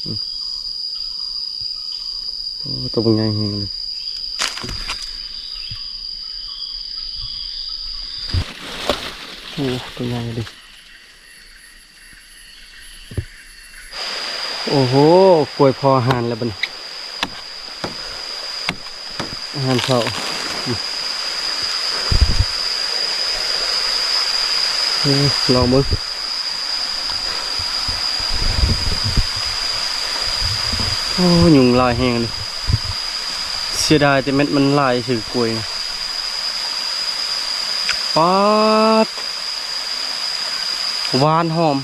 ອືມ ໂອ້ ຕົວບັກໃຫຍ່ແຮງເລີຍ. ໂອ້ ຕົວໃຫຍ່ເລີຍ. ໂອ້ໂຫ ກວຍພໍອາຫານແລ້ວບັດນີ້ ອາຫານເຊົ້າ. ອືມ ລອງເບິ່ງ. ໂອ້ ຍຸງຫຼາຍແຮງເລີຍ. ເສຍດາຍແຕ່ເມັດມັນຫຼາຍຊື່ ກວຍ. ປາດ ຫວານຫອມ.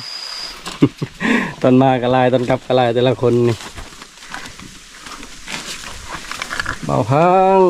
ຕອນມາກໍຫຼາຍ ຕອນກັບກໍຫຼາຍ ແຕ່ລະຄົນນີ້. ເບົາພັງ.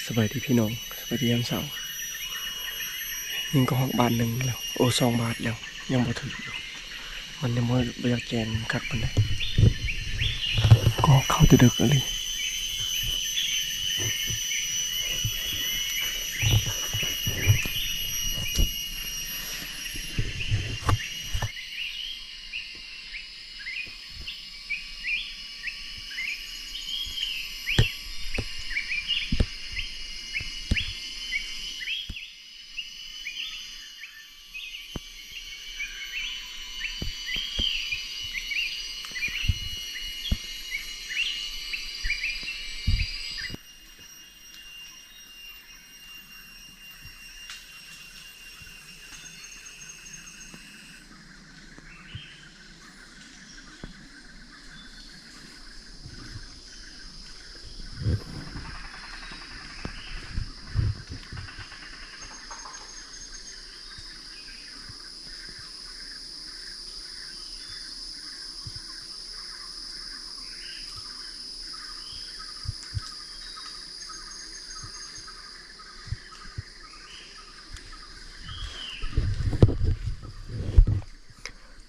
ສະບາຍດີພີ່ນ້ອງ ສະບາຍດີຍາມເຊົ້າ. ຍັງກໍຮອກບາດໜຶ່ງແລ້ວ ໂອ້ ສອງບາດແລ້ວ ຍັງບໍ່ຖືກຢູ່. ມັນຍັງບໍ່ ບໍ່ຢາກແຈງຄັກປານໃດ ກໍເຂົ້າແຕ່ເດິກອີ່ຫຼີ.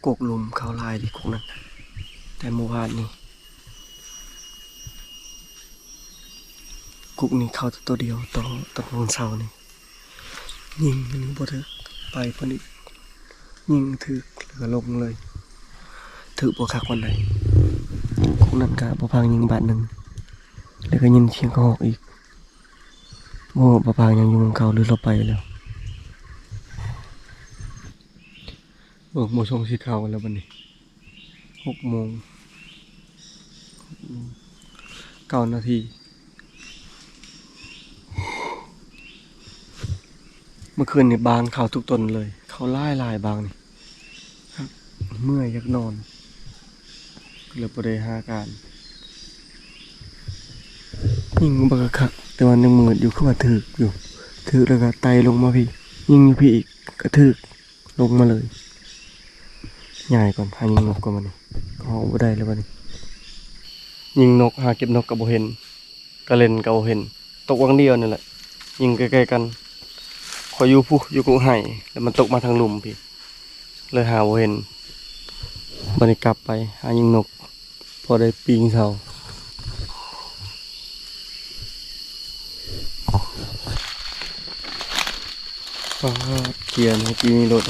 ກົກລຸ່ມເຂົ້າຫຼາຍເດ ກົກນັ້ນ ແຕ່ມື້ວານນີ້ ກົກນີ້ເຂົ້າແຕ່ໂຕດຽວ ຕອນ ຕອນເຊົ້ານີ້. ຍິງນີ້ບໍ່ຖືກ ໄປພຸ້ນອີກ ຍິງຖືກແລ້ວກໍລົງເລີຍ ຖືກບໍ່ຄັກປານໃດ. ພວກນັ້ນກະປະພາງຍິງບາດໜຶ່ງ ແລ້ວກໍຍິນສຽງກະຮອກອີກ. ບໍ່ຮູ້ວ່າປະພາງຍັງຢູ່ນຳເຂົາ ຫຼືລາວໄປແລ້ວ. ເບິ່ງໝໍຊົງຊິເຂົ້າແລ້ວບັດນີ້ ຫົກໂມງ ເກົ້ານາທີ. ເມື່ອຄືນນີ້ບາງເຂົ້າທຸກຕົນເລີຍ ເຂົ້າຫຼາຍໆບາງນີ້ ເມື່ອຍຢາກນອນ ກໍເລີຍບໍ່ໄດ້ຫາການ. ຍິງບັກຄັກໆ ແຕ່ວ່າຍັງມືດຢູ່ ຄືວ່າຖືກຢູ່ ຖືກແລ້ວກໍໄຕ່ລົງມາພີ້ ຍິງຢູ່ພີ້ອີກກໍຖືກ ລົງມາເລີຍ. ຍ້າຍກ່ອນ ຫາຍິງນົກກ່ອນບັດນີ້ ເຮົາບໍ່ໄດ້ແລ້ວບັດນີ້. ຍິງນົກ ຫາເກັບນົກກໍບໍ່ເຫັນ ກະເລັນກໍບໍ່ເຫັນ ຕົກວັງດຽວນີ້ແຫຼະ ຍິງໃກ້ໆກັນ. ຂ້ອຍຢູ່ພຸ້ນ ຢູ່ກົກໄຮ່ ແລ້ວມັນຕົກມາທາງລຸ່ມພີ້ ເລີຍຫາບໍ່ເຫັນ. ບັດນີ້ກັບໄປຫາຍິງນົກ ພໍໄດ້ປີ້ງເຊົາ. ປາດ ເກຍນໃຫ້ປີນີ້ໂລດ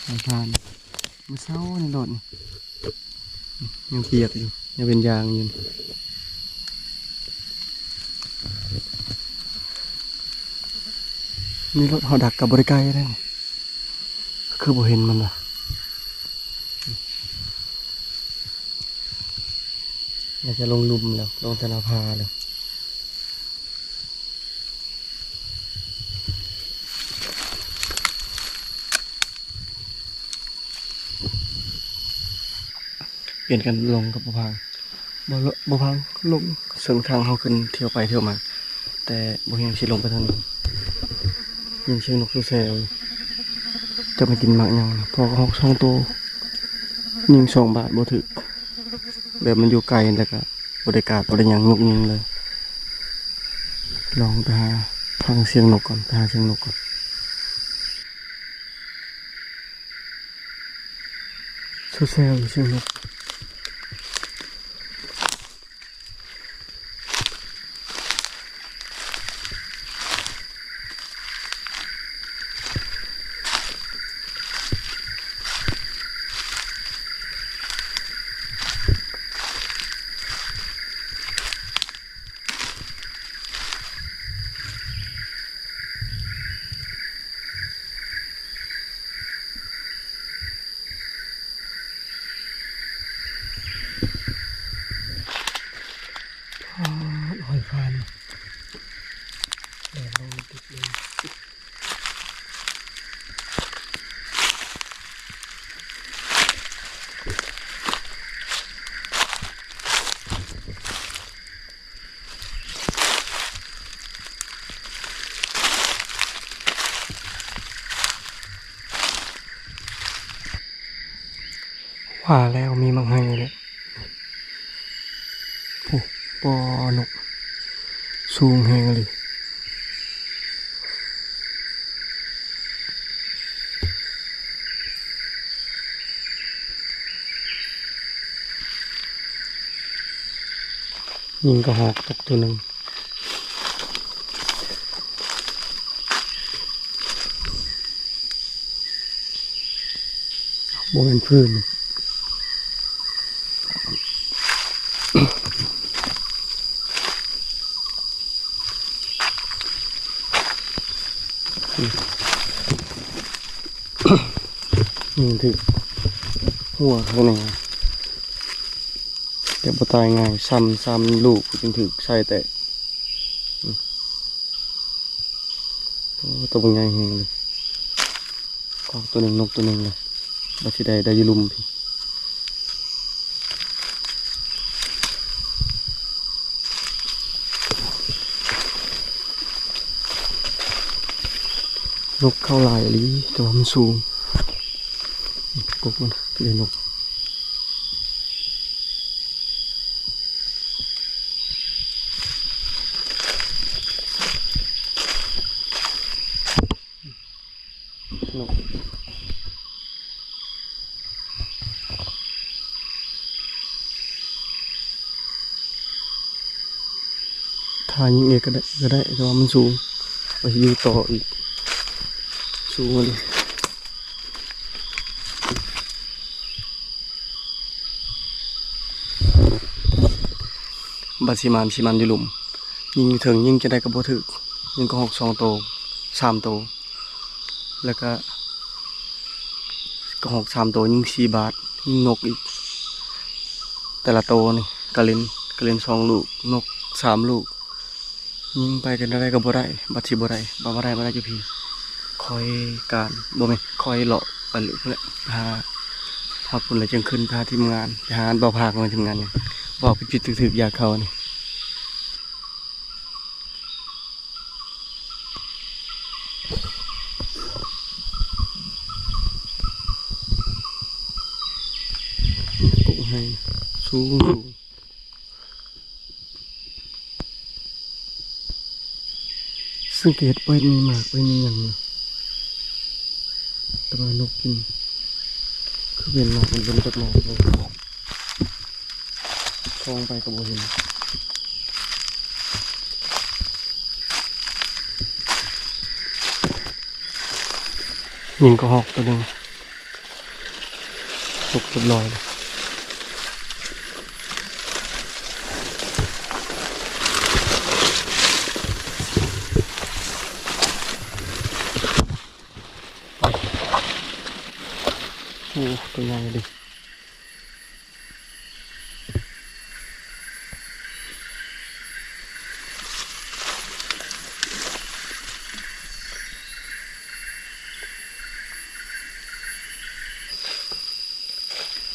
ໃຫ້ຜ່ານ. ມື້ເຊົ້ານີ້ໂລດນີ້ ຍັງປຽກຢູ່ ຍັງເປັນຢາງຢູ່. ນີ້ລົດເຮົາດັກກັບບໍ່ໄດ້ໄກເດ້ນີ້ ຄືບໍ່ເຫັນມັນວະ. ໜ້າຈະລົງລຸ່ມແລ້ວ ລົງແຕ່ໜ້າຜາແລ້ວ. ປ່ຽນກັນລົງກັບບໍ່ພັງ ບໍ່ ບໍ່ພັງລົງ ເຊິ່ງທາງເຮົາຂຶ້ນທ່ຽວໄປທ່ຽວມາ ແຕ່ບໍ່ຮູ້ຊິລົງໄປທາງນີ້. ຍິງສຽງນົກຊູແຊວ ຈັກມັນກິນໝາກຫຍັງ ພໍກະຮອກສອງໂຕ ຍິງສອງບາດບໍ່ຖືກ ແບບມັນຢູ່ໄກ ແລ້ວກະບໍ່ໄດ້ກາດ ບໍ່ໄດ້ຫຍັງ ຍົກຍິງເລີຍ. ລອງໄປຫາຟັງສຽງນົກກ່ອນ ໄປຫາສຽງນົກກ່ອນ. ຊູແຊວຢູ່ ສຽງນົກ. ອ້າຍ ຫອຍຟານ ແລ່ນລົງຕິດເລີຍ. ວ່າແລ້ວມີໝາກໄຮແຫຼະ. ໂອ້ ປໍນົກ ສູງແຮງອີ່ຫຼີ. ຍິງກະຮອກຕົກໂຕໜຶ່ງ. ບໍ່ແມ່ນຟືນ. ຍິງຖືກຫົວຂ້າງໃນ ແຕ່ບໍ່ຕາຍງ່າຍ ຊ້ຳ ຊ້ຳລູກຈຶ່ງຖືກໄສ້ແຕກ. ໂອ້ ໂຕບັກໃຫຍ່ແຮງເລີຍ. ຄອກໂຕໜຶ່ງ ນົກໂຕໜຶ່ງເລີຍ. ບັດຊິໄດ້ ໄດ້ຢູ່ລຸ່ມພີ້. ນົກເຂົ້າຫຼາຍອີ່ຫຼີ ແຕ່ວ່າມັນສູງ. ກົກມັນ ເດ ນົກ. ນົກ ຖ້າຍິງເອກກະໄດ້ ກະໄດ້ ແຕ່ວ່າມັນສູງ ວ່າຊິຢູ່ຕໍ່ອີກ ສູງອີ່ຫຼີ. ບັດຊິໝານ ຊິໝານຢູ່ລຸ່ມ ຍິງຢູ່ເທິງ ຍິງຈັ່ງໃດກະບໍ່ຖືກ. ຍິງກະຮອກສອງໂຕ ສາມໂຕ ແລ້ວກະກະຮອກສາມໂຕ ຍິງສີ່ບາດ ຍິງນົກອີກ. ແຕ່ລະໂຕນີ້ ກະເລັນ ກະເລັນສອງລູກ ນົກສາມລູກ. ຍິງໄປຈັ່ງໃດກະບໍ່ໄດ້ ບັດຊິບໍ່ໄດ້ ບໍ່ໄດ້ ບໍ່ໄດ້ຢູ່ພີ້. ຄ່ອຍການ ບໍ່ແມ່ນ ຄ່ອຍເລາະໄປພຸ້ນແຫຼະ ຫາຮອດພຸ້ນແລ້ວຈຶ່ງຂຶ້ນໄປຫາທີມງານ ໄປຫາບ່າວພາກ ແມ່ນທີມງານຫຍັງ ເວົ້າຜິດໆຖືກໆ ຢາກເຂົ້ານີ້. ສູງໆ ສັງເກດບໍ່ເຫັນມີໝາກ ບໍ່ເຫັນມີຫຍັງເລີຍ ແຕ່ວ່ານົກກິນ ຄືເຫັນໝາກມັນເປັນຈັກໝາກເລີຍ ສ່ອງໄປກໍບໍ່ເຫັນ ຍິງກະຮອກໂຕໜຶ່ງ ສຸກຮຽບຮ້ອຍແລ້ວ ໂອ້ ໂຕໃຫຍ່ເດ.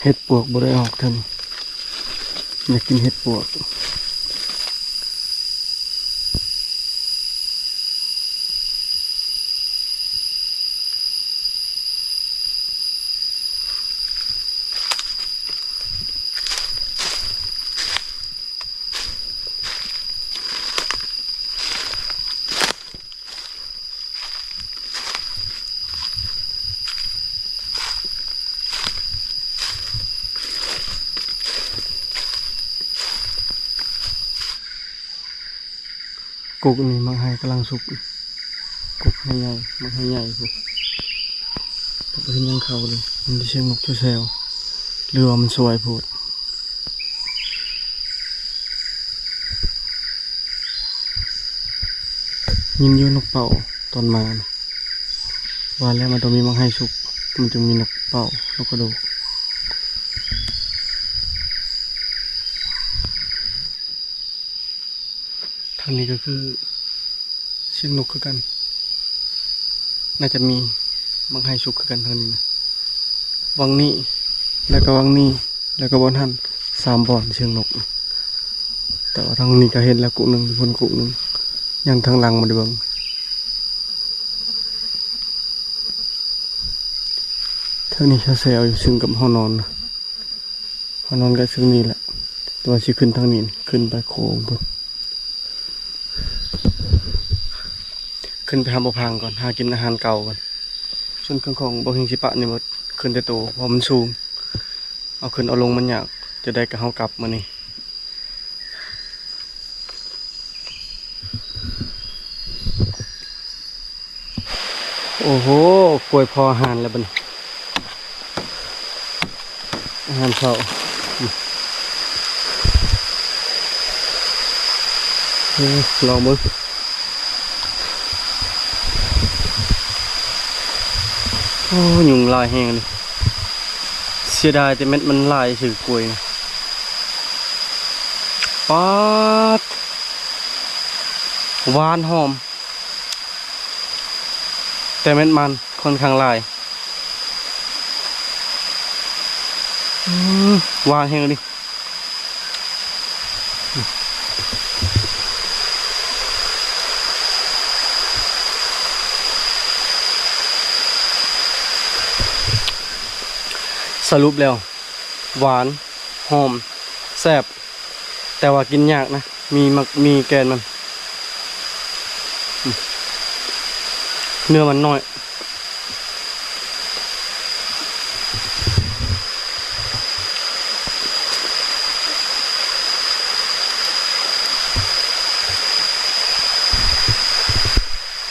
ເຫັດປວກບໍ່ໄດ້ອອກເທື່ອນີ້ ຢາກກິນເຫັດປວກ. ກົກນີ້ໝາກໄຮກຳລັງສຸກ ກົກໄຮໃຫຍ່ ໝາກໄຮໃຫຍ່ພຸ້ນ ແຕ່ບໍ່ເຫັນຫຍັງເຂົ້າເລີຍ ມີແຕ່ສຽງນົກແຊວໆ ຫຼືວ່າມັນສວາຍໂພດ. ຍິນຢູ່ນົກເປົ້າຕອນມາ ວ່າແລ້ວມັນຕ້ອງມີໝາກໄຮສຸກ ມັນຈຶ່ງມີນົກເປົ້າ ນົກກະໂດກ. ທາງນີ້ກໍຄືສຽງນົກຄືກັນ ໜ້າຈະມີໝາກໄຮສຸກຄືກັນທາງນີ້ນະ ຫວ່າງນີ້ ແລ້ວກໍຫວ່າງນີ້ ແລ້ວກໍບ່ອນຫັ້ນ ສາມບ່ອນສຽງນົກ ແຕ່ວ່າທາງນີ້ກໍເຫັນແລ້ວກຸກໜຶ່ງ ຢູ່ພຸ້ນກຸກໜຶ່ງ ຍັງທາງຫຼັງບໍ່ໄດ້ເບິ່ງ. ທາງນີ້ແຊວໆຢູ່ ເຊິ່ງກັບເຮົານອນນະ. ເຮົານອນໃກ້ເຊິ່ງນີ້ແຫຼະ ແຕ່ວ່າຊິຂຶ້ນທາງນີ້ ຂຶ້ນໄປໂຄ້ງພຸ້ນ ຂຶ້ນໄປຫາບໍ່ພັງກ່ອນ ຫາກິນອາຫານເກົ່າກ່ອນ. ສ່ວນເຄື່ອງຂອງບໍ່ເຮັງຊິປະນີ້ໝົດ ຂຶ້ນແຕ່ໂຕ ເພາະມັນສູງ ເອົາຂຶ້ນເອົາລົງມັນຍາກ ຈະໄດ້ກະເຮົາກັບມື້ນີ້. ໂອ້ໂຫ ກວຍພໍອາຫານແລ້ວບັດນີ້ ອາຫານເຊົ້າ ອືມ ເອີ ລອງເບິ່ງ. ໂອ້ ຍຸງຫຼາຍແຮງເລີຍ ເສຍດາຍແຕ່ເມັດມັນຫຼາຍຊື່ ກວຍນະ. ປາດ ຫວານຫອມ ແຕ່ເມັດມັນຂ້ອນຂ້າງຫຼາຍ ອືມ ຫວານແຮງເລີຍ. ສະຫຼຸບແລ້ວ ຫວານ ຫອມ ແຊບ ແຕ່ວ່າກິນຍາກນະ ມີໝາກ ມີແກ່ນມັນ ເນື້ອມັນນ້ອຍ.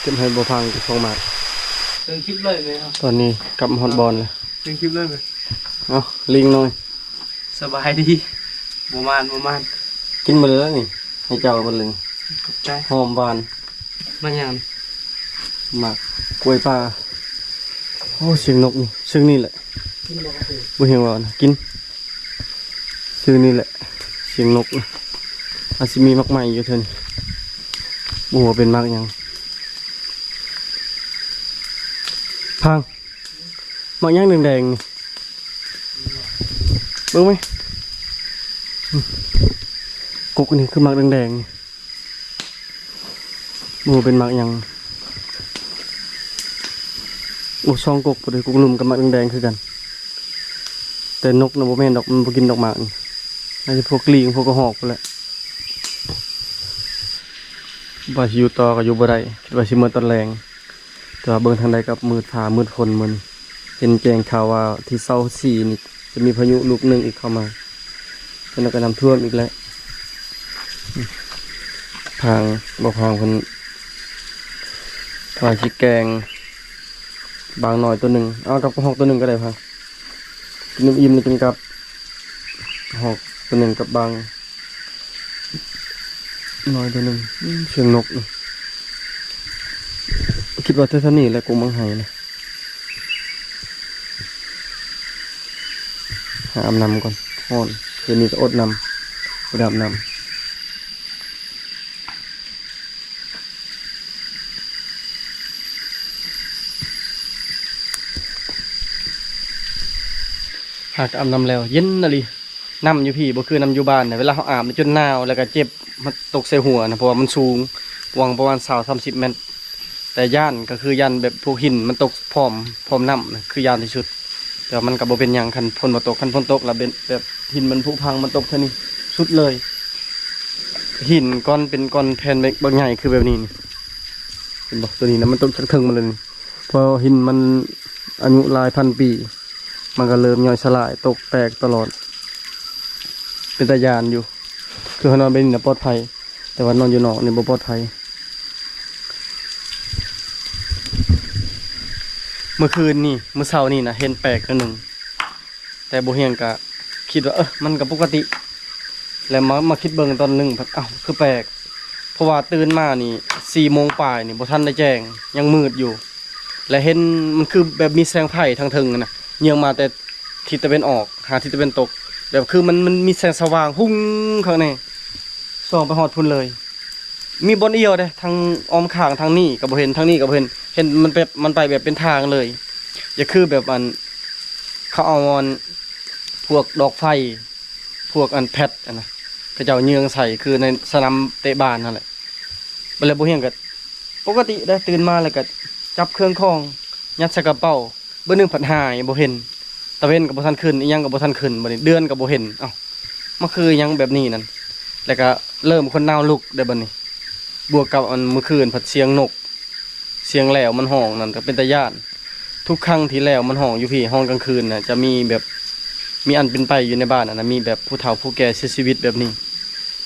ເກັບໃຫ້ບໍ່ພັງຈັກສອງໝາກ. ເຊິ່ງຄລິບເລີຍແມ່ນບໍ່? ຕອນນີ້ກັບມາຮອດບ່ອນແລ້ວ. ເຊິ່ງຄລິບເລີຍແມ່ນບໍ່? ເອົ້າ ລິງນ້ອຍ ສະບາຍດີ. ບໍ່ມານ ບໍ່ມານ. ກິນໝົດເລີຍນີ້ ໃຫ້ເຈົ້າໝົດເລີຍນີ້. ຂອບໃຈ. ຫອມຫວານ. ມາຫຍັງ? ໝາກກ້ວຍປ່າ. ໂອ້ ສຽງນົກນີ້ ເຊິ່ງນີ້ແຫຼະ. ກິນບໍ່? ບໍ່ເຫັນວ່ານະ ກິນ. ເຊິ່ງນີ້ແຫຼະ ສຽງນົກນະ. ອາດຊິມີໝາກໄມ້ຢູ່ເທິງນີ້ ບໍ່ຮູ້ວ່າເປັນໝາກຫຍັງ. ພັງ. ໝາກຫຍັງແດງໆນີ້ ເບິ່ງໄໝ? ອືມ ກົກນີ້ຄືໝາກແດງໆນີ້ ບໍ່ຮູ້ເປັນໝາກຫຍັງ. ໂອ້ ສອງກົກພຸ້ນເດ ກົກໜຸ່ມກັບໝາກແດງໆຄືກັນ. ແຕ່ນົກນະບໍ່ແມ່ນດອກ ມັນບໍ່ກິນດອກໝາກນີ້ ໜ້າຈະພວກລີງ ພວກກະຮອກພຸ້ນແຫຼະ. ວ່າຊິຢູ່ຕໍ່ກໍຢູ່ບໍ່ໄດ້ ຄິດວ່າຊິເມືອຕອນແລງ ແຕ່ວ່າເບິ່ງທາງໃດກໍມືດຟ້າມືດຝົນມື້ນີ້ ເຫັນແຈ້ງຂ່າວວ່າທີຊາວສີ່ນີ້ຈະມີພາຍຸລູກໜຶ່ງອີກເຂົ້າມາ ຈັ່ງໃດກໍນ້ຳຖ້ວມອີກແຫຼະ. ພາງ ບໍ່ພາງເພິ່ນວ່າຊິແກງບາງໜ້ອຍໂຕໜຶ່ງ ເອົາກັບກະຮອກໂຕໜຶ່ງກໍໄດ້ພາງ ກິນອີ່ມໆແລ້ວຈຶ່ງກັບ ກະຮອກໂຕໜຶ່ງກັບບາງໜ້ອຍໂຕໜຶ່ງ. ອືມ ສຽງນົກນີ້ ຄິດວ່າແຖວໆນີ້ແຫຼະ ກົງບັງໄຫນະ. ຫາອາບນ້ຳກ່ອນ ຮ້ອນ ຄືນນີ້ກໍອົດນ້ຳ ບໍ່ໄດ້ອາບນ້ຳ. ຫາກອາບນ້ຳແລ້ວ ເຢັນອີ່ຫຼີ. ນ້ຳຢູ່ພີ້ບໍ່ຄືນ້ຳຢູ່ບ້ານນະ ເວລາເຮົາອາບນີ້ຈົນໜາວ ແລ້ວກໍເຈັບ ມັນຕົກໃສ່ຫົວນະ ເພາະວ່າມັນສູງ ຫວ່າງປະມານຊາວສາມສິບແມັດ. ແຕ່ຢ້ານກໍຄືຢ້ານແບບພວກຫີນມັນຕົກພ້ອມ ພ້ອມນ້ຳນະ ຄືຢ້ານທີ່ສຸດ. ແຕ່ວ່າມັນກໍບໍ່ເປັນຫຍັງ ຄັນຝົນບໍ່ຕົກ ຄັນຝົນຕົກລະເປັນແບບຫີນມັນຜຸພັງ ມັນຕົກເທື່ອນີ້ສຸດເລີຍ. ຫີນກ້ອນເປັນກ້ອນແຜ່ນບັກໃຫຍ່ຄືແບບນີ້ນີ້ ເຫັນບໍ່? ໂຕນີ້ນະ ມັນຕົກຈາກເທິງມາເລີຍນີ້ ເພາະຫີນມັນອາຍຸຫຼາຍພັນປີ ມັນກໍເລີ່ມຍ່ອຍສະຫຼາຍ ຕົກແຕກຕະຫຼອດ ເປັນຕາຢ້ານຢູ່. ຄືເຮົານອນແບບນີ້ນະປອດໄພ ແຕ່ວ່ານອນຢູ່ນອກນີ້ບໍ່ປອດໄພ. ເມື່ອຄືນນີ້ ມື້ເຊົ້ານີ້ນະ ເຫັນແປກໜ້ອຍໜຶ່ງ ແຕ່ບໍ່ຮຽງກະຄິດວ່າ ເອີ ມັນກະປົກກະຕິ ແລ້ວມາ ມາຄິດເບິ່ງຕອນໜຶ່ງພັດ ອ້າວ ຄືແປກ ເພາະວ່າຕື່ນມານີ້ສີ່ໂມງປາຍນີ້ ບໍ່ທັນໄດ້ແຈ້ງ ຍັງມືດຢູ່ ແລະເຫັນມັນຄືແບບມີແສງໄຟທາງເທິງຫັ້ນນະ ເຍືອງມາແຕ່ທິດຕາເວັນອອກຫາທິດຕາເວັນຕົກ ແບບຄືມັນ ມັນມີແສງສະຫວ່າງຮຸ່ງຄັກແນ່ ສ່ອງໄປຮອດພຸ້ນເລີຍ. ມີບ່ອນດຽວເດ້ ທາງອ້ອມຂ້າງທາງນີ້ກໍບໍ່ເຫັນ ທາງນີ້ກໍບໍ່ເຫັນ ເຫັນມັນແບບ ມັນໄປແບບເປັນທາງເລີຍ. ຢ່າຄືແບບອັນ ເຂົາເອົາອັນ ພວກດອກໄຟ ພວກອັນແພັດຫັ້ນນະ ເຂົາເຈົ້າເຍືອງໃສ່ ຄືໃນສະໜາມເຕະບານຫັ້ນແຫຼະ. ບັດແລ້ວບໍ່ຮຽງກໍປົກກະຕິໄດ໋ ຕື່ນມາແລ້ວກໍຈັບເຄື່ອງຂອງ ຍັດໃສ່ກະເປົາ ບຶດໜຶ່ງພັດຫາຍ ບໍ່ເຫັນ. ຕາເວັນກໍບໍ່ທັນຂຶ້ນ ອີ່ຫຍັງກໍບໍ່ທັນຂຶ້ນ ບັດນີ້ເດືອນກໍບໍ່ເຫັນ. ເອົ້າ ມັນຄືຫຍັງແບບນີ້ນັ້ນ? ແລ້ວກໍເລີ່ມຄົນນາວລຸກໄດ໋ບັດນີ້ ບວກກັບອັນມື້ຄືນພັດສຽງນົກ ສຽງແຫຼວມັນຮ້ອງນັ້ນກໍເປັນຕາຢ້ານ. ທຸກຄັ້ງທີ່ແຫຼວມັນຮ້ອງຢູ່ພີ້ ຮ້ອງກາງຄືນນະ ຈະມີແບບ ມີອັນເປັນໄປຢູ່ໃນບ້ານຫັ້ນນະ ມີແບບຜູ້ເຖົ້າຜູ້ແກ່ເສຍຊີວິດແບບນີ້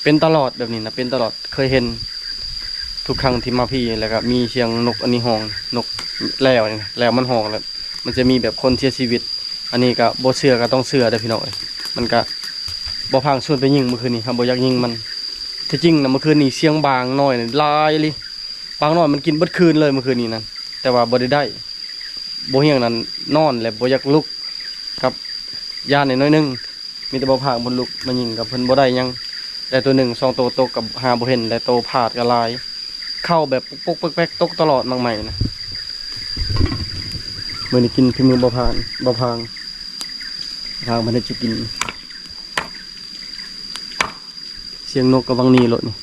ເປັນຕະຫຼອດແບບນີ້ນະ ເປັນຕະຫຼອດ ເຄີຍເຫັນ. ທຸກຄັ້ງທີ່ມາພີ້ ແລ້ວກໍມີສຽງນົກອັນນີ້ຮ້ອງ ນົກແຫຼວນີ້ນະ ແຫຼວມັນຮ້ອງ ແລ້ວມັນຈະມີແບບຄົນເສຍຊີວິດ. ອັນນີ້ກໍບໍ່ເຊື່ອກໍຕ້ອງເຊື່ອເດີພີ່ນ້ອງເອີຍ. ມັນກໍ ບ່າວພາງຊວນໄປຍິງມື້ຄືນນີ້ ເຮົາບໍ່ຢາກຍິງມັນ. ທີ່ຈິງນະ ມື້ຄືນນີ້ສຽງບາງນ້ອຍຫຼາຍອີ່ຫຼີ ບາງນ້ອຍມັນກິນເບິດຄືນເລີຍມື້ຄືນນີ້ນັ້ນ ແຕ່ວ່າບໍ່ໄດ້ໄດ້ ບໍ່ຮຽງນັ້ນ ນອນແລ້ວບໍ່ຢາກລຸກ ກັບຢ້ານແດ່ໜ້ອຍໜຶ່ງ. ມີແຕ່ບ່າວພາງເພິ່ນລຸກມາຍິງ ກັບເພິ່ນບໍ່ໄດ້ຫຍັງ ໄດ້ໂຕໜຶ່ງສອງໂຕ ຕົກກໍຫາບໍ່ເຫັນ ແລະໂຕພາດກໍຫຼາຍ. ເຂົ້າແບບປົກໆແປັກໆ ຕົກຕະຫຼອດໝາກໄມ້ນະ. ມື້ນີ້ກິນຝີມືບ່າວພາງ ບ່າວພາງ ພາງເພິ່ນເຮັດສູ່ກິນ. ສຽງນົກກະວັງນີ້ໂລດນີ້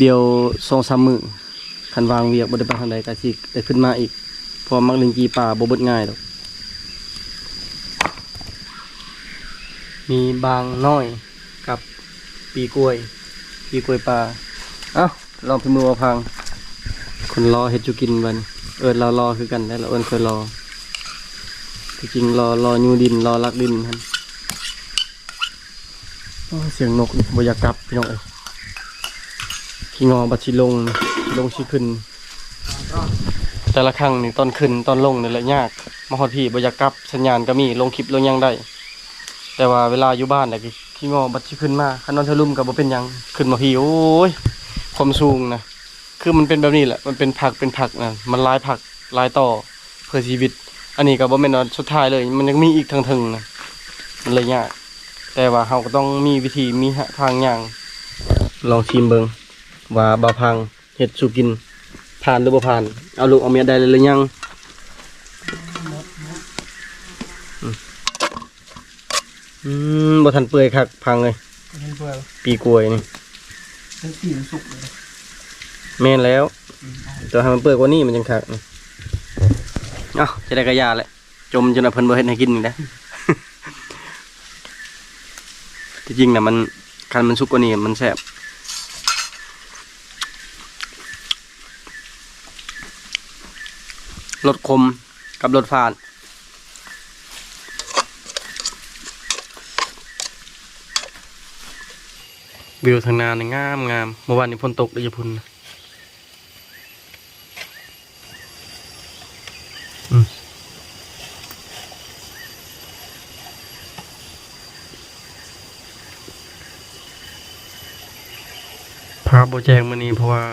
ດຽວສອງສາມມື້ ຄັນວ່າງວຽກບໍ່ໄດ້ໄປທາງໃດກະຊິໄດ້ຂຶ້ນມາອີກ ເພາະວ່າໝາກລິ້ນຈີ່ປ່າບໍ່ເບິດງ່າຍດອກ. ມີບາງນ້ອຍກັບປີກລ້ວຍ ປີກລ້ວຍປ່າ. ເອົ້າ ລອງຝີມືບ່າວພາງ ຄົນລໍເຮັດຢູ່ກິນບັດນີ້ ເອີ້ນລາວລໍຄືກັນແຫຼະ ລາວເອີ້ນຂ້ອຍລໍ. ທີ່ຈິງລໍ ລໍຍູ້ດິນ ລໍລາກດິນຫັ້ນ. ໂອ້ ສຽງນົກນີ້ບໍ່ຢາກກັບພີ່ນ້ອງເອີຍ ຂີ້ງໍບັດຊິລົງ ລົງຊິຂຶ້ນ. ແຕ່ລະຄັ້ງນີ້ຕອນຂຶ້ນຕອນລົງນີ້ແຫຼະຍາກ ມາຮອດພີ້ບໍ່ຢາກກັບ ສັນຍານກໍມີ ລົງຄລິບລົງຫຍັງໄດ້ ແຕ່ວ່າເວລາຢູ່ບ້ານແລ້ວຂີ້ງໍບັດຊິຂຶ້ນມາ. ຄັນນອນແຖວລຸ່ມກໍບໍ່ເປັນຫຍັງ ຂຶ້ນມາພີ້ ໂອ້ຍ ຄວາມສູງນະ ຄືມັນເປັນແບບນີ້ແຫຼະ ມັນເປັນພັກເປັນພັກນະ ມັນຫຼາຍພັກຫຼາຍຕໍ່ ເພື່ອຊີວິດ. ອັນນີ້ກໍບໍ່ແມ່ນວ່າສຸດທ້າຍເລີຍ ມັນຍັງມີອີກທາງເທິງນະ ມັນເລີຍຍາກ ແຕ່ວ່າເຮົາກໍຕ້ອງມີວິທີ ມີທາງຍ່າງ. ລອງຊີມເບິ່ງວ່າບ່າວພາງເຮັດສູ່ກິນຜ່ານຫຼືບໍ່ຜ່ານ ເອົາລູກເອົາເມຍໄດ້ແລ້ວຫຼືຍັງ? ອືມ ອືມ ບໍ່ທັນເປື່ອຍຄັກພັງເອີຍ ບໍ່ທັນເປື່ອຍ ປີກລ້ວຍນີ້ ຈັ່ງສີມັນສຸກເລີຍ. ແມ່ນແລ້ວ ອືມ ແຕ່ໃຫ້ມັນເປື່ອຍກວ່ານີ້ມັນຈັ່ງຄັກ. ເອົ້າ ຈະໄດ້ກະຢ່າແຫຼະ ຈົ່ມຈົນວ່າເພິ່ນບໍ່ເຮັດໃຫ້ກິນນີ້ແຫຼະ. ທີ່ຈິງນະ ມັນ ຄັນມັນສຸກກວ່ານີ້ມັນແຊບ ລົດຂົມກັບລົດຝາດ. ວິວທາງໜ້ານີ້ງາມໆ ເມື່ອວານນີ້ຝົນຕົກເດ້ຢູ່ພຸ້ນນະ. ອືມ ພາບບໍ່ແຈ້ງມື້ນີ້ ເພາະວ່າ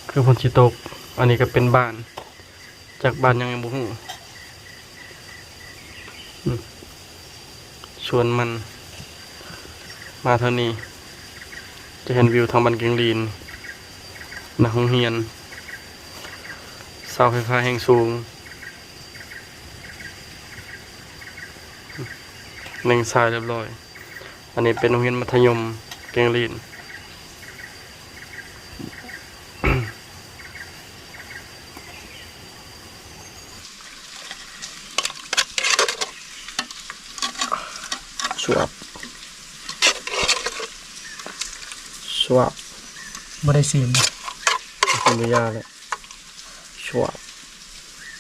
ຄືຝົນຊິຕົກ. ອັນນີ້ກໍເປັນບ້ານ ຈັກບ້ານຫຍັງຍັງບໍ່ຮູ້. ອືມ ສວນມັນ ມາທາງນີ້ຈະເຫັນວິວທາງບ້ານແກ້ງລີນ ໜ້າໂຮງຮຽນ ເສົາໄຟຟ້າແຮງສູງ ເນັ່ງຊາຍຮຽບຮ້ອຍ. ອັນນີ້ເປັນໂຮງຮຽນມັດທະຍົມແກ້ງລີນ. ສວບ ສວບ ບໍ່ໄດ້ຊີມ ກິນບໍ່ຢາກແລ້ວ ສວບ.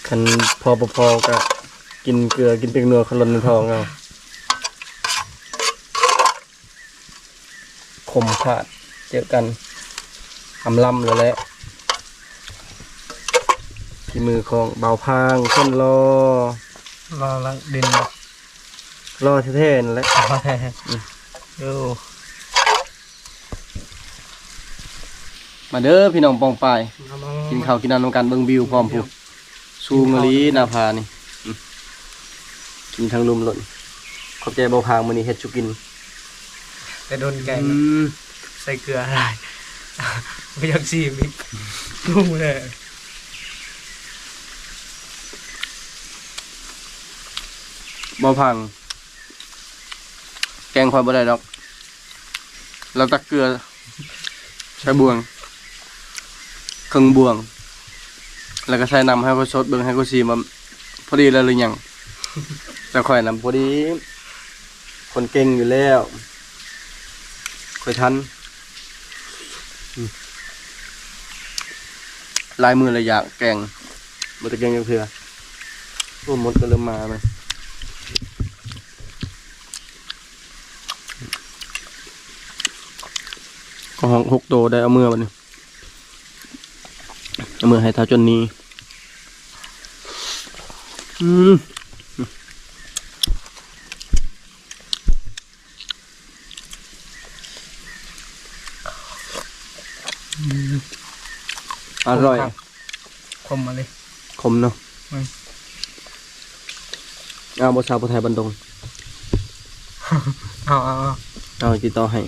ຄັນພໍບໍ່ພໍກໍກິນເກືອ ກິນແປ້ງນົວ ຄັນລົນໃນທ້ອງເອົາ. ຄົມຂາດ ເຈີກັນ ອຳລຳແລ້ວແຫຼະ ຝີມືຂອງບ່າວພາງ ຄົນຫຼໍ່ ຫຼໍ່ລະເດັ່ນ ຫຼໍ່ແທ້ໆນັ້ນແຫຼະ ຫຼໍ່ແທ້ ອືມ ໂອ້. ມາເດີພີ່ນ້ອງປ້ອງປາຍ ມາໆໆ ກິນເຂົ້າກິນນ້ຳນຳກັນ ເບິ່ງວິວພ້ອມພຸ້ນ ສູງອີ່ຫຼີໜ້າຜານີ້. ອືມ ກິນທາງລຸ່ມໂລດ. ຂອບໃຈບ່າວພາງ ມື້ນີ້ເຮັດສູ່ກິນ ແຕ່ດົນແກງ ອືມ ໃສ່ເກືອຫຼາຍ ບໍ່ຢາກຊີມອີກ ງງແລ້ວ. ບ່າວພາງ ແກງຂ້ອຍບໍ່ໄດ້ດອກ ລາວຕັກເກືອໃສ່ບ່ວງ ເຄິ່ງບ່ວງ ແລ້ວກໍໃສ່ນ້ຳໃຫ້ຂ້ອຍຊົດເບິ່ງ ໃຫ້ຂ້ອຍຊີມວ່າພໍດີແລ້ວຫຼືຍັງ. ແຕ່ຂ້ອຍນະພໍດີ ຄົນເກັ່ງຢູ່ແລ້ວ ຂ້ອຍທັນ. ອືມ ຫຼາຍມື້ແລ້ວຢາກແກງ ບໍ່ໄດ້ແກງຈັກເທື່ອ. ໂອ້ ມົດກໍເລີ່ມມາແລ້ວ. ກໍຮອກ ຫົກໂຕ ໄດ້ເອົາເມືອບັດນີ້ ເອົາເມືອໃຫ້ທ້າວຈົນນີ. ອືມ ອືມ ອະລ່ອຍ ຂົມມາເລີຍ ຂົມເນາະ. ອືມ ເອົາບໍ່ ສາວຜູ້ໄທບ້ານດົງ ເອົາ ເອົາ ເອົາ ເອົາ ຕິດຕໍ່ໃຫ້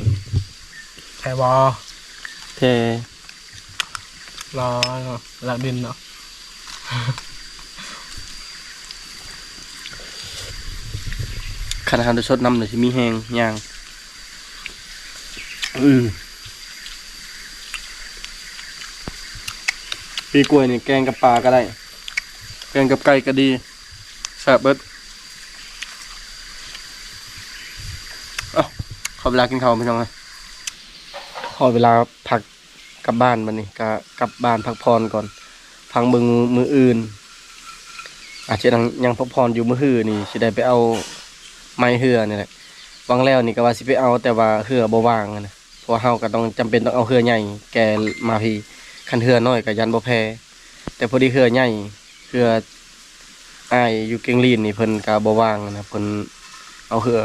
ແທ້ບໍ່ ແທ້ ລະ ລະດິນເນາະ. ຄັນເຮົາໄດ້ຊົດນ້ຳນີ້ຊິມີແຮງຍ່າງ. ອືມ ປີກລ້ວຍນີ້ແກງກັບປາກໍໄດ້ ແກງກັບໄກ່ກໍດີ ແຊບເບິດ. ເອົ້າ ຂໍເວລາກິນເຂົ້າ ພີ່ນ້ອງເອີຍ ຂໍເວລາພັກ ກັບບ້ານບັດນີ້ ກະກັບບ້ານພັກຜ່ອນກ່ອນ ພັງເບິ່ງມື້ອື່ນ ອາດຈະຍັງ ຍັງພັກຜ່ອນຢູ່ມື້ຮືນີ້ ຊິໄດ້ໄປເອົາໄມ້ເຮືອນີ້ແຫຼະ. ຫວ່າງແລ້ວນີ້ກະວ່າຊິໄປເອົາ ແຕ່ວ່າເຮືອບໍ່ວ່າງຫັ້ນນະ ເພາະວ່າເຮົາກະຕ້ອງ ຈຳເປັນຕ້ອງເອົາເຮືອໃຫຍ່ແກ່ມາພີ້ ຄັນເຮືອນ້ອຍກະຢ້ານບໍ່ແພ. ແຕ່ພໍດີເຮືອໃຫຍ່ ເຮືອອ້າຍຢູ່ແກ້ງລີນນີ້ເພິ່ນກະບໍ່ວ່າງນະ ເພິ່ນເອົາເຮືອ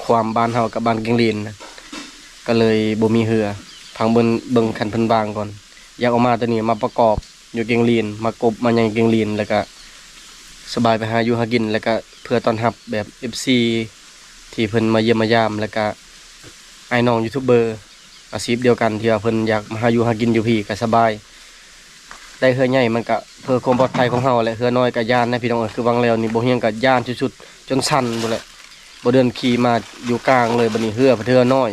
ຄວາມບ້ານເຮົາກັບບ້ານແກ້ງລີນນະ ກະເລີຍບໍ່ມີເຮືອ. ພັງເບິ່ງ ເບິ່ງຄັນເພິ່ນວ່າງກ່ອນ ຢາກເອົາມາໂຕນີ້ມາປະກອບຢູ່ແກ້ງລີນ ມາກົບມາຫຍັງແກ້ງລີນ ແລ້ວກະສະບາຍໄປຫາຢູ່ຫາກິນ ແລ້ວກະເພື່ອຕ້ອນຮັບແບບເອັຟຊີທີ່ເພິ່ນມາຢ້ຽມມາຢາມ ແລ້ວກະອ້າຍນ້ອງຢູທູບເບີ ອາຊີບດຽວກັນທີ່ວ່າເພິ່ນຢາກມາຫາຢູ່ຫາກິນຢູ່ພີ້ກະສະບາຍ. ໄດ້ເຮືອໃຫຍ່ມັນກະເພື່ອຄວາມປອດໄພຂອງເຮົາແຫຼະ ເຮືອນ້ອຍກະຢ້ານນະພີ່ນ້ອງເອີຍ. ຄືຫວ່າງແລ້ວນີ້ບໍ່ຮຽງກະຢ້ານສຸດໆ ຈົນສັ່ນພຸ້ນແຫຼະ ບໍ່ເດີນຂີ່ມາຢູ່ກາງເລີຍ. ບັດນີ້ເຮືອພັດເຮືອນ້ອຍ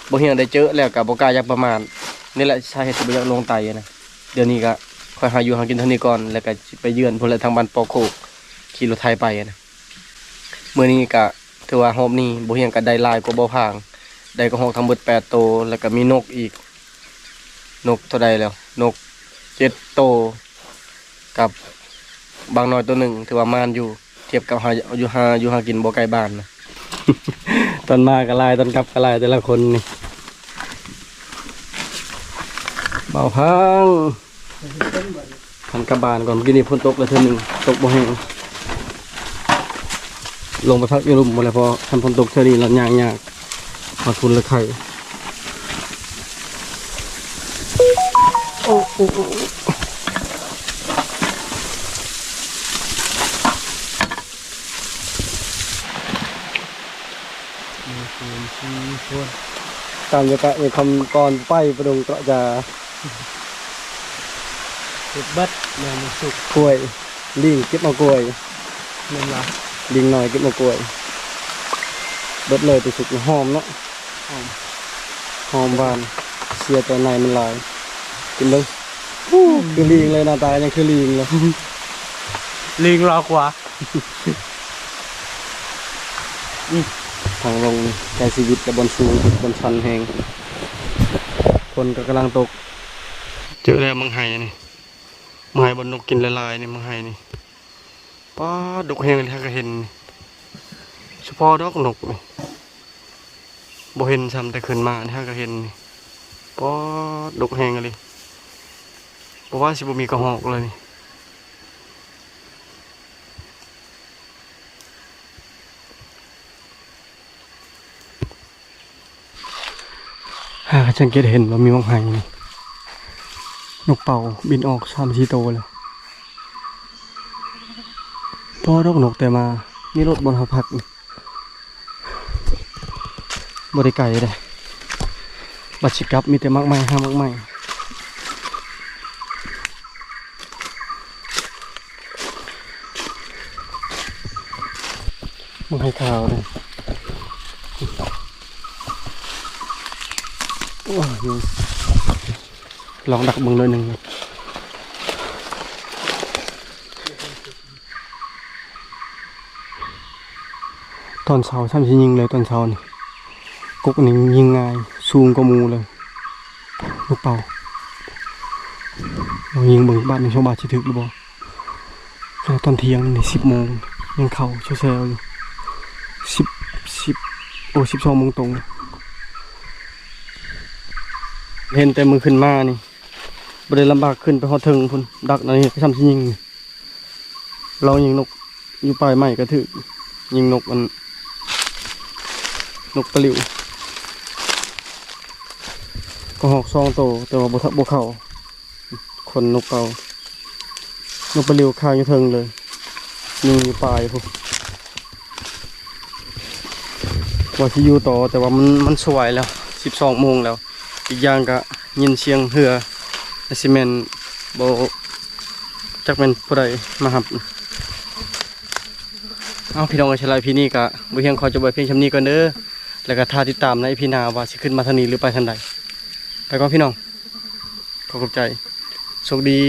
ບໍ່ຮຽງໄດ້ເຈີະແລ້ວກະບໍ່ກ້າຢາກປະໝາດ. ນີ້ແຫຼະສາເຫດທີ່ບໍ່ຢາກລົງໄຕນະ. ດຽວນີ້ກະຄ່ອຍຫາຢູ່ຫາກິນເທົ່ານີ້ກ່ອນ ແລ້ວກະຊິໄປເຍືອນພຸ້ນແຫຼະ ທາງບ້ານປອກໂຄກ ຂີ່ລົດໄຖໄປນະ. ມື້ນີ້ກະ ຖືວ່າຮອບນີ້ບໍ່ຮຽງກໍໄດ້ຫຼາຍກວ່າບໍ່ພາງ ໄດ້ກະຮອກທັງເບິດແປດໂຕ ແລ້ວກໍມີນົກອີກ ນົກເທົ່າໃດແລ້ວ ນົກເຈັດໂຕ ກັບບາງນ້ອຍໂຕໜຶ່ງ ຖືວ່າໝານຢູ່ ທຽບກັບເຮົາຢູ່ຫາ ຢູ່ຫາກິນບໍ່ໃກ້ບ້ານນະ. ຕອນມາກໍຫຼາຍ ຕອນກັບກໍຫຼາຍ ແຕ່ລະຄົນນີ້. ບ່າວພັງ ຄັນກັບບ້ານກ່ອນ ມື້ກີ້ນີ້ຝົນຕົກແລ້ວເທື່ອໜຶ່ງ ຕົກບໍ່ແຮງ ລົງໄປພັກຢູ່ລຸ່ມພຸ້ນແຫຼະ ເພາະຄັນຝົນຕົກເທື່ອນີ້ລະຍ່າງຍາກ ຮອດພຸ້ນລະໄຄ. ໂອ້ ໂອ້ ໂອ້ ມີຄົນ ສີ່ຄົນ ຕາມຢາກະ ຢາກຄຳກ່ອນໄປປະດົງເກາະຈາ ເກັບເບິດ ແນວມັນສຸກ ກ້ວຍ ລີງເກັບເອົາກ້ວຍ ແມ່ນລະ ລີງນ້ອຍເກັບເອົາກ້ວຍ ເບິດເລີຍ ໄປສຸກ ຫອມເນາະ ຫອມ ຫອມຫວານ ເສຍແຕ່ໃນມັນຫຼາຍ ກິນເບິ່ງ ໂອ້ ຄືລີງເລີຍ ໜ້າຕາຍັງຄືລີງເລີຍ ລີງຫຼໍ່ກວ່າ. ທາງລົງໃກ້ຊີວິດ ແລະ ບ່ອນສູງ ບ່ອນຊັນແຮງ ຝົນກໍກຳລັງຕົກ. ເຈີແລ້ວໝາກໄຮນີ້ ໝາກໄຮບ່ອນນົກກິນຫຼາຍໆນີ້ ໝາກໄຮນີ້ ປາດ ດົກແຮງເລີຍ ຫາກະເຫັນ ສະເພາະດອກນົກນີ້ ບໍ່ເຫັນຊ້ຳ ແຕ່ຂຶ້ນມານີ້ຫາກະເຫັນນີ້ ປອດ ດົກແຮງອີ່ຫຼີ ບໍ່ວ່າຊິບໍ່ມີກະຮອກເລີຍນີ້. ຫາກະສັງເກດເຫັນວ່າມີໝາກໄຮນີ້ ນົກເປົ້າບິນອອກສາມສີ່ໂຕແລ້ວ ພໍດອກນົກ ແຕ່ມາມີລົດບ່ອນເຮົາພັກນີ້ ບໍ່ໄດ້ໄກເດ້ ບັດຊິກັບມີແຕ່ໝາກໄມ້ ຫາໝາກໄມ້ ໝາກໄຮຂາວເດ້ ໂອ້ຍ ລອງດັກເບິ່ງໜ້ອຍໜຶ່ງ. ຕອນເຊົ້າຊ້ຳຊິຍິງເລີຍ ຕອນເຊົ້ານີ້ ກົກນີ້ຍິງງ່າຍ ສູງກວ່າໝູ່ເລີຍ ນົກເປົ້າ ລອງຍິງເບິ່ງ ບາດໜຶ່ງສອງບາດຊິຖືກຫຼືບໍ່. ແຕ່ຕອນທ່ຽງນີ້ ສິບໂມງ ຍັງເຂົ້າແຊວໆຢູ່ ສິບ ສິບ ໂອ້ ສິບສອງໂມງຕົງ ເຫັນແຕ່ມື້ຂຶ້ນມານີ້ ບໍ່ໄດ້ລຳບາກ ຂຶ້ນໄປຮອດເທິງພຸ້ນ ດັກອັນນີ້ຊ້ຳຊິຍິງ ລອງຍິງນົກຢູ່ປາຍໄມ້ກໍຖືກ ຍິງນົກອັນ ນົກປະລິວ ກະຮອກສອງໂຕ ແຕ່ວ່າບໍ່ ບໍ່ເຂົ້າ ຂົນນົກເປົ້າ ນົກປະລິວຄ້າງຢູ່ເທິງເລີຍ ຍິງຢູ່ປາຍພຸ້ນ ວ່າຊິຢູ່ຕໍ່ ແຕ່ວ່າມັນ ມັນສວາຍແລ້ວ ສິບສອງໂມງແລ້ວ ອີກຢ່າງກະຍິນສຽງເຮືອ ອາດຊິແມ່ນ ບໍ່ ຈັກແມ່ນຜູ້ໃດມາຮັບ. ເອົາ ພີ່ນ້ອງເອີຍ ສຳລັບອີພີນີ້ກະບໍ່ພຽງ ຂໍຈົບໄວ້ພຽງຊ່ຳນີ້ກ່ອນເດີ ແລ້ວກະຖ້າຕິດຕາມໃນອີພີໜ້າວ່າຊິຂຶ້ນມາທາງນີ້ ຫຼື ໄປທາງໃດ. ໄປກ່ອນພີ່ນ້ອງ ຂໍຂອບໃຈ ໂຊກດີ.